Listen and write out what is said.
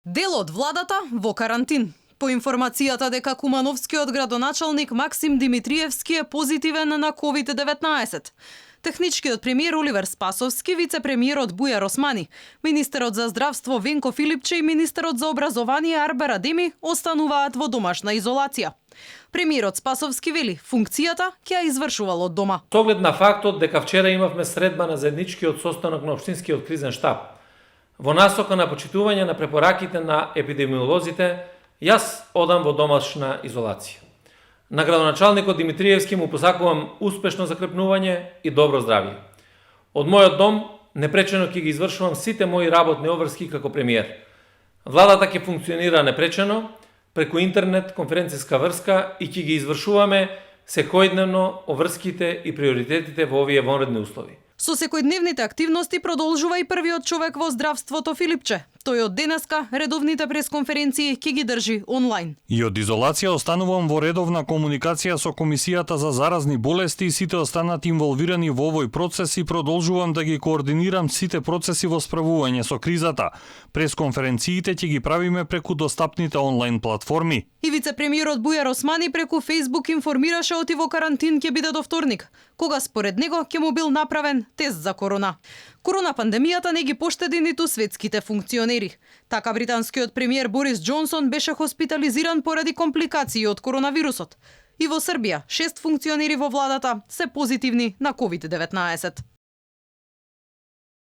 Дел од владата во карантин. По информацијата дека кумановскиот градоначалник Максим Димитриевски е позитивен на COVID-19. Техничкиот премиер Оливер Спасовски, вице-премиерот Бујар Османи, министерот за здравство Венко Филипче и министерот за образование Арбер Адеми остануваат во домашна изолација. Премиерот Спасовски вели, функцијата ќе ја извршувал од дома. С оглед на фактот дека вчера имавме средба на заедничкиот состанок на општинскиот кризен штаб, во насока на почитување на препораките на епидемиолозите, јас одам во домашна изолација. На градоначалникот Димитриевски му посакувам успешно закрепнување и добро здравје. Од мојот дом непречено ќе ги извршувам сите мои работни обврски како премиер. Владата ќе функционира непречено преку интернет конференцијска врска и ќе ги извршуваме секојдневно обврските и приоритетите во овие вонредни услови. Со секојдневните активности продолжува и првиот човек во здравството Филипче. Тој од денеска редовните пресконференции ќе ги држи онлайн. И од изолација останувам во редовна комуникација со Комисијата за заразни болести и сите останати инволвирани во овој процес и продолжувам да ги координирам сите процеси во справување со кризата. Пресконференциите ќе ги правиме преку достапните онлайн платформи. И вице-премиерот Бујар Османи преку Facebook информираше оти во карантин ќе биде до вторник, кога според него ќе му бил направен тест за корона. Корона пандемијата не ги поштеди ниту светските функционери. Така британскиот премиер Борис Џонсон беше хоспитализиран поради компликации од коронавирусот. И во Србија 6 функционери во владата се позитивни на COVID-19.